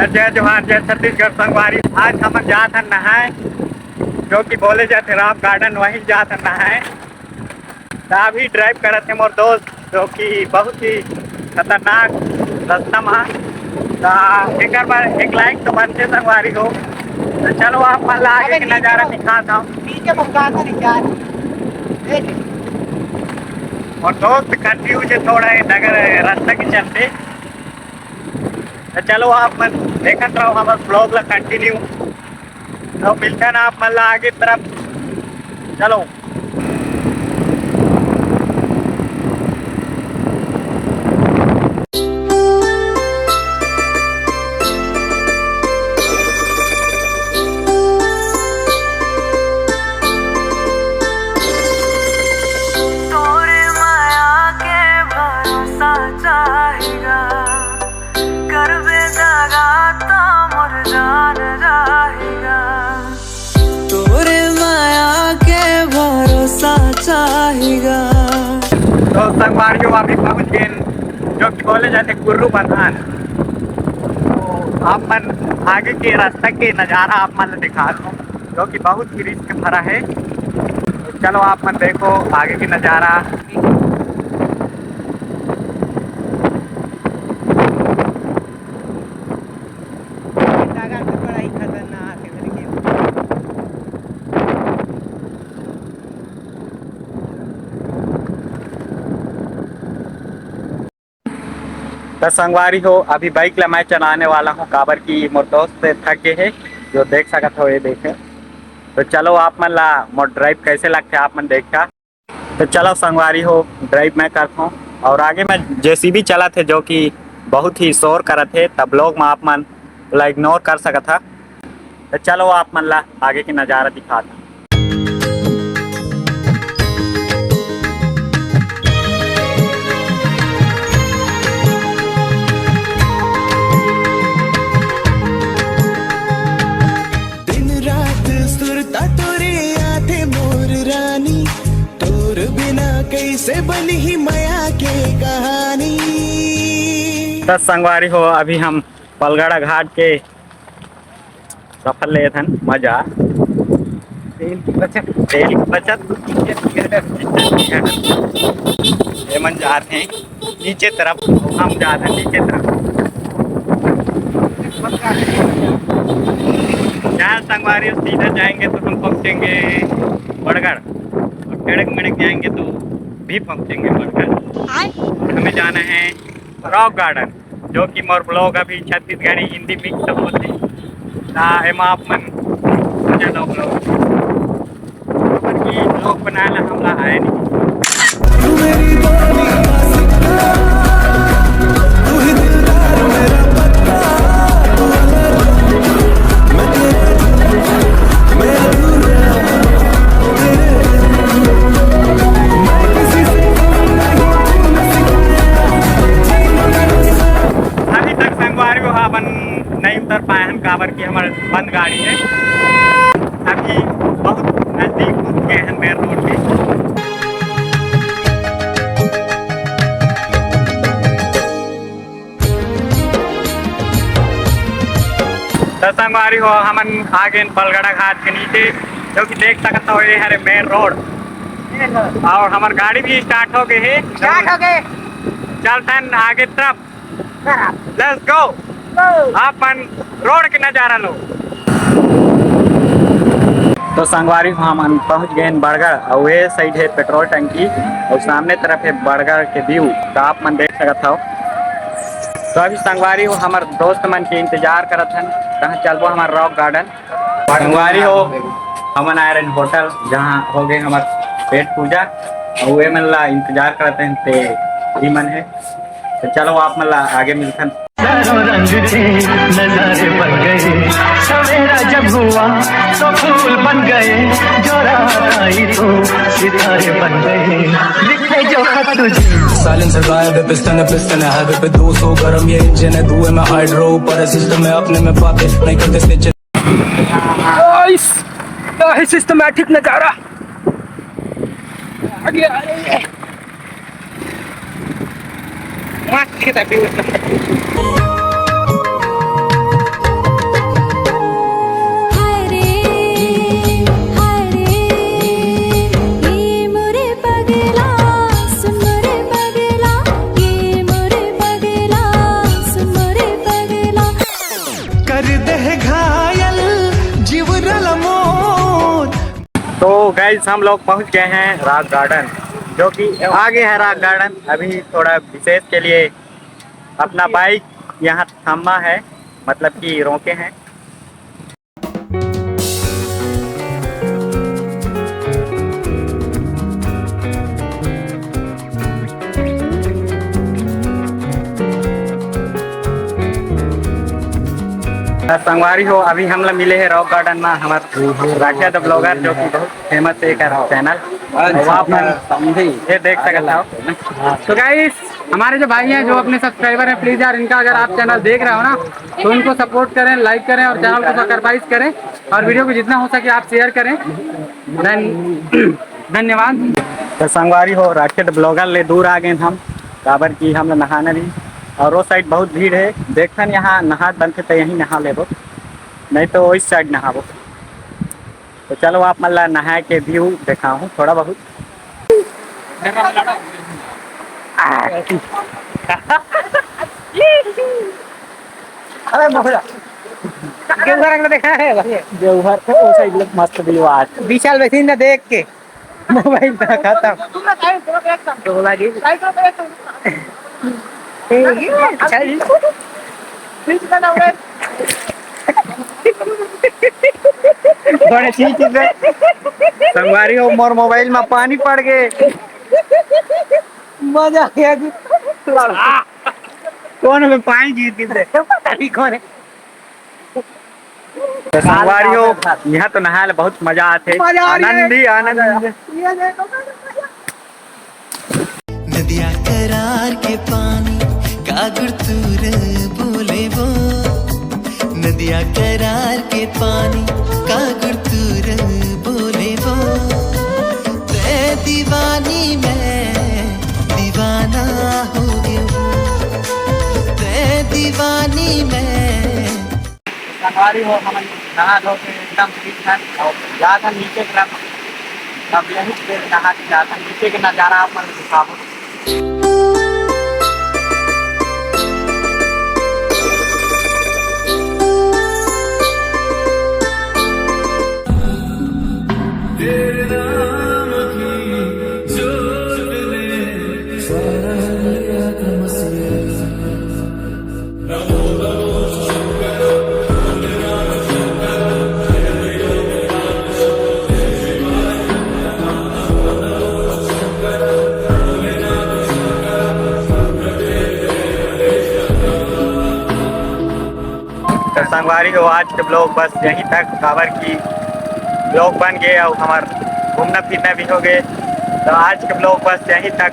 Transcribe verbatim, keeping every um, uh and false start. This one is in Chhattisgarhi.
जय जोहार, जय छत्तीसगढ़ संगवारी। आज हमन जात हन नहाए, जो कि बोले जाथे रॉक गार्डन, वहीं जात हन नहाए। त अभी ड्राइव करत हे मोर दोस्त, जो कि बहुत ही खतरनाक रास्ता मा। त एकर बर एक लाइक तो बनथे संगवारी हो। त चलो आप मन ला आगे अबे के नजारा दिखात हव। पीछे भुगतान का विचार। मोर दोस्त कंफ्यूज हे थोड़ा ये डगर रास्ता के चलते। त चलो आप मन देखत रहो हमर ब्लॉग ला कंटिन्यू। तो मिलथन आप मन ला आगे तरफ। चलो। तोरे माया के भरोसा चाहिगा, करबे दगा त मोर जान जाहिगा। तोरे माया के भरोसा चाहिगा। तो संगवारी हो, अभी पहुंच गए जो कि बोले जाते गुर्रू बथान। तो आप मन आगे के रास्ता के नजारा आप मन ला दिखात हूँ, जो कि बहुत ही रिस्क भरा है। तो चलो आप मन देखो आगे के नजारा। डगर तो बड़ा ही खतरनाक है मेरे के। त संगवारी हो, अभी बाइक ला मैं चलाने वाला हूँ, काबर कि मोर दोस्त थक गए है, जो देख सकत हो, ये देखे। तो चलो आप मन ला मोर ड्राइव कैसे लगथे, आप मन देखा। तो चलो संगवारी हो, ड्राइव मैं करत हूँ और आगे में जेसीबी चलत हे, जो कि बहुत ही शोर करत हे, त ब्लॉग में आप मन ला इग्नोर कर सकत हा। तो चलो आप मन ला आगे के नजारा दिखात हूँ। दिन रात सुरता तोरे आथे मोर रानी, तोर बिना कैसे बनही मया के कहानी। त संगवारी हो, अभी हम पलगड़ा घाट के सफर लेत हन, मजा। तेल की बचत। तेल की बचत। ये मन जात हैं नीचे तरफ, हम जात हैं नीचे तरफ। यहाँ संगवारी सीधा जाएंगे तो हम पहुँचेंगे बड़गड़, और टेढ़क मेढ़क जाएंगे तो भी पहुँचेंगे बड़गड़। और हमें जाना है रॉक गार्डन, जो कि मोर ब्लॉग अभी छत्तीसगढ़ी हिंदी मिक्स होत हे। ता एमा आप मन मजा लो ब्लॉग। अपन की ब्लॉग बनाए ला हमला आए नहीं। अभी तक संगवारी हो, अपन नहीं उतर पाए हन, काबर कि हमर बंद गाड़ी है। अभी बहुत नजदीक पहुंच गए हैं मेन रोड पे। तो संगवारी हो, हमन आ गए बलगड़ा घाट के नीचे, जो कि देख सकत हो, ये हरे मेन रोड। और हमर गाड़ी भी स्टार्ट हो गए है। स्टार्ट हो गए। चलथन आगे तरफ। Let's go। आप मन रोड के नजारा लो। तो संगवारी हो, हमन पहुंच गए हैं बड़गड़, और ये साइड है पेट्रोल टंकी और सामने तरफ है बड़गड़ के व्यू। तो आप मन देख सकत हो। तो अभी संगवारी हो, हमर दोस्त मन के इंतजार करत हन, कहाँ चलबो हमर रॉक गार्डन। संगवारी हो, हमन आए रहन होटल, जहाँ हो गए हमर पेट पूजा, और वे मन ला इंतजार करत हन, ते ही मन है। तो चलो, आप मन ला आगे मिलथन। चारों रंग के नजारे बन गए, सवेरा जब हुआ तो फूल बन गए, जो रात आई तो सितारे बन गए, लिखे जो खत तुझे। Silencer गायब है, पिस्टन है, पिस्टन है, हाईवे पे दो सौ गरम ये इंजन है, धुएं में हाइड्रो, ऊपर है सिस्टम है, अपने में बातें नहीं करते स्टेशन। नाइस, नाइस सिस्टमैटिक नजारा। आगे आ रही है। मस्त के साथ भी। गाइस, हम लोग पहुंच गए हैं रॉक गार्डन, जो कि आगे है रॉक गार्डन। अभी थोड़ा विशेष के लिए अपना बाइक यहाँ थामा है, मतलब कि रोके हैं। संगवारी हो, अभी हमला मिले हैं रॉक गार्डन में हमार राठिया द ब्लॉगर, जो कि बहुत फेमस है एक चैनल। तो वहाँ पर ये देख सकता हो। तो गाइस, हमारे जो भाई हैं, जो अपने सब्सक्राइबर हैं, प्लीज यार, इनका अगर आप चैनल देख रहे हो ना, तो उनको सपोर्ट करें, लाइक करें और चैनल को सब्सक्राइब करें और वीडियो को जितना हो सके आप शेयर करें। धन-, धन्यवाद। तो संगवारी हो, राठिया द ब्लॉगर ले दूर आ गए हम, काबर कि हम नहाना नहीं। और वो साइड बहुत भीड़ है, देखन यहाँ नहात बनते तो यहीं नहा लेबो, नहीं तो उस साइड नहाबो। तो चलो, आप मन ला नहाए के व्यू देखाहूँ थोड़ा बहुत। अरे मोहरा। देवघर अगला देखा है भाई। देवघर के वो साइड लोग मस्त व्यू आज। विशाल वैसे ही ना देख के मोबाइल पे खत्म। तो बोला जी। ए, ये अच्छा जी। बड़े ठीक है। संगवारी हो, मोर मोबाइल में पानी पड़ गए। मजा आ गया जी। कौन हमें पानी जीत गए? पता नहीं कौन है। तो संगवारी हो, यहाँ तो नहाए ले बहुत मजा आथे। मजा आ रही है। आनंद ही आनंद। ये देखो। नदिया करार के पानी का गुरतुर बोले वो, नदिया करार के पानी का गुरतुर बोले वो। ते दीवानी मैं दीवाना हो गया, ते दीवानी मैं। संगवारी हो, हमन नहा धो के एकदम फ्रेश हन और जात हन नीचे के तरफ। अब यही से नहा के जात हन, नीचे के नजारा आप मन दिखाबो। तो संगवारी हो, आज के ब्लॉग बस यहीं तक, काबर कि ब्लॉग बन गए और हमार घूमना फिरना भी हो गए। तो आज के ब्लॉग बस यहीं तक।